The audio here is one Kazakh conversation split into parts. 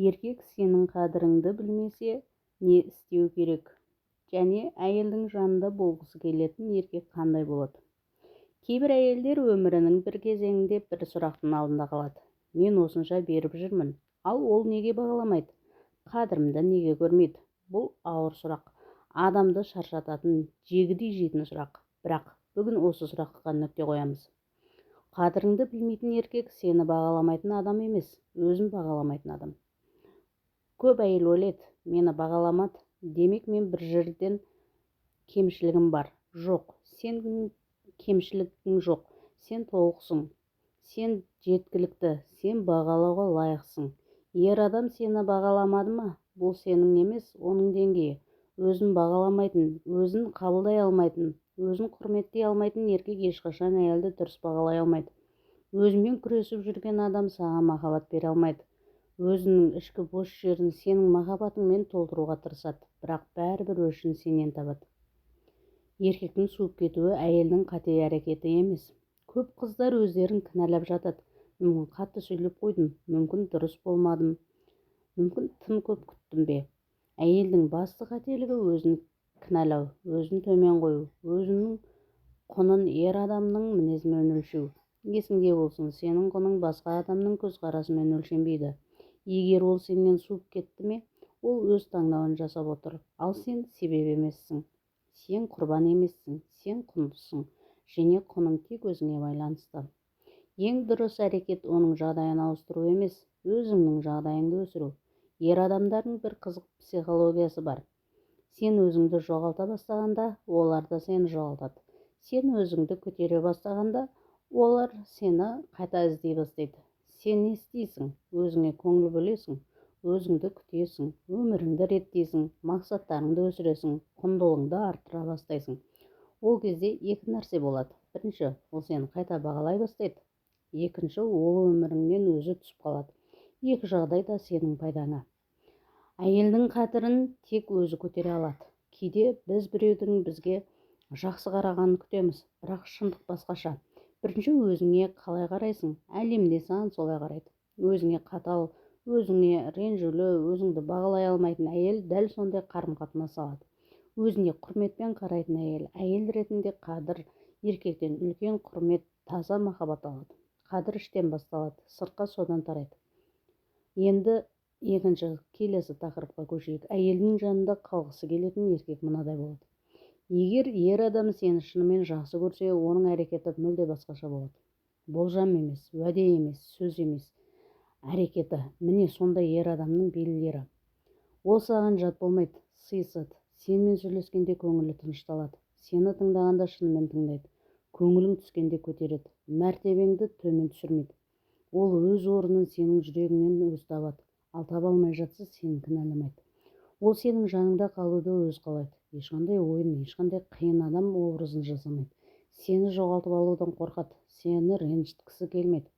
Еркек сенің қадіріңді білмесе, не істеу керек? Және әйелдің жанында болғысы келетін еркек қандай болады? Кейбір әйелдер өмірінің бір кезеңінде бір сұрақтың алдында қалады. Мен осынша беріп жүрмін, ал ол неге бағаламайды? Қадірімді неге көрмейді? Бұл ауыр сұрақ. Адамды шаршататын, жегідей жейтін сұрақ. Бірақ бүгін осы сұраққа нүкте қоямыз. Қадіріңді білмейтін еркек сені бағаламайтын адам емес, өзін бағаламайтын адам. Көп әйел ойлайды, мені бағаламады, демек мен бір жерден кемшілігім бар. Жоқ, сен кемшілігің жоқ, сен толықсың, сен жеткілікті, сен бағалауға лайықсың. Ер адам сені бағаламады ма, бұл сенің емес, оның деңгейі. Өзін бағаламайтын, өзін қабылдай алмайтын, өзін құрметтей алмайтын еркек ешқашан әйелді дұрыс бағалай алмайды. Өзімен күресіп жүрген адам саған махаббат бере алмайды. Өзінің ішкі бос жерін сенің махаббатыңмен толтыруға тырысады, бірақ бәрібір өшін сенен табады. Еркектің суып кетуі әйелдің қате әрекеті емес. Көп қыздар өздерін кінәлап жатады. Мүмкін қатты сөйлеп қойдым, мүмкін дұрыс болмадым, мүмкін тым көп күттім бе? Әйелдің басты қателігі өзін кінәлау, өзін төмен қою, өзінің құнын ер адамның мінезімен өлшеу. Есіңде болсын, сенің құның басқа адамның көзқарасымен өлшенбейді. Егер ол сенен суып кетті ме, ол өз таңдауын жасап отыр. Ал сен себеп емессің. Сен құрбан емессің, сен құндысың. Және құның тек өзіңе байланысты. Ең дұрыс әрекет оның жағдайын ауыстыру емес, өзіңнің жағдайыңды өсіру. Ер адамдардың бір қызық психологиясы бар. Сен өзіңді жоғалта бастағанда, олар да сені жоғалтады. Сен өзіңді көтере бастағанда, олар сені қайта іздей бастайды. Сен не істейсің? Өзіңе көңіл бөлесің, өзіңді күтесің, өміріңді реттейсің, мақсаттарыңды өсіресің, құндылығыңды арттыра бастайсың. Ол кезде екі нәрсе болады. Бірінші, ол сені қайта бағалай бастайды. Екінші, ол өміріңнен өзі түсіп қалады. Екі жағдай да сенің пайдаңа. Әйелдің қадірін тек өзі көтере алады. Кейде біз біреудің бізге жақсы қарағанын күтеміз, бірақ шындық басқаша. Бірінші өзіңе қалай қарайсың, әлем де саған солай қарайды. Өзіңе қатал, өзіңе ренжулі, өзіңді бағалай алмайтын әйел дәл сондай қарым-қатынас алады. Өзіне құрметпен қарайтын әйел, әйел ретінде қадір, еркектен үлкен құрмет, таза махаббат алады. Қадір іштен басталады, сыртқа содан тарайды. Енді екінші, келесі тақырыпқа көшейік. Әйелдің жанында қалғысы келетін еркек мынадай болады. Егер ер адам сені шынымен жақсы көрсе, оның әрекеті мүлде басқаша болады. Болжам емес, уәде емес, сөз емес, әрекеті. Міне сондай ер адамның белгілері. Ол саған жат болмайды, сыйысады. Сенімен сөйлескенде көңілі тынышталады. Сені тыңдағанда шынымен тыңдайды. Көңілің түскенде көтереді. Мәртебеңді төмен түсірмейді. Ол өз орнын сенің жүрегіңнен өзі табады. Ал таба алмай жатса, сені кінәламайды. Ол сенің жаныңда қалуды өзі қалайды. Ешқандай ойын, ешқандай қиын адам образын жасамайды. Сені жоғалтып алудан қорқады, сені ренжіткісі келмейді.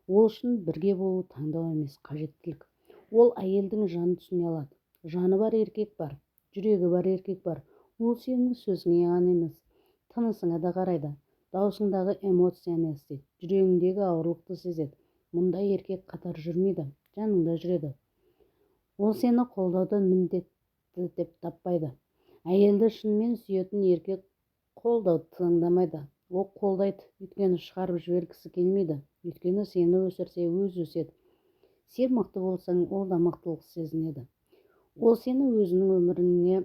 Ол үшін бірге болу таңдау емес, қажеттілік. Ол әйелдің жанын түсіне алады. Жаны бар еркек бар, жүрегі бар еркек бар. Ол сенің сөзіңе ғана емес, тынысыңа да қарайды. Даусыңдағы эмоцияны естиді, жүрегіңдегі ауырлықты сезеді. Мұндай еркек қатар жүрмейді, жаныңда жүреді. Ол сені қолдауды міндетті деп таппайды. Әйелді шынымен сүйетін еркек қолдауды таңдамайды. Ол қолдайды, өйткені шығарып жібергісі келмейді. Өйткені сені өсірсе, өзі өседі. Сен мықты болсаң, ол да мықтылық сезінеді. Ол сені өзінің өміріне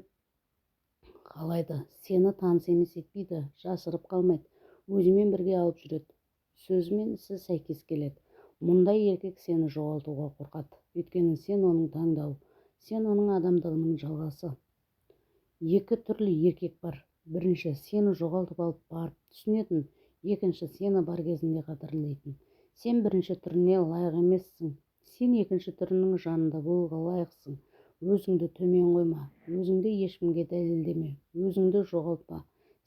қалайды, сені таныс емес етпейді, жасырып қалмайды, өзімен бірге алып жүреді. Сөзі мен ісі сәйкес келеді. Мұндай еркек сені жоғалтуға қорқады. Өйткені сен оның таңдауы, сен оның адамдығының жалғасы. Екі түрлі еркек бар. Бірінші, сені жоғалтып алып барып түсінетін, екінші, сені бар кезінде қадірлейтін. Сен бірінші түріне лайық емессің. Сен екінші түрінің жанында болуға лайықсың. Өзіңді төмен қойма, өзіңді ешкімге дәлелдеме, өзіңді жоғалтпа.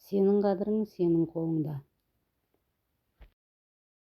Сенің қадірің сенің қолыңда.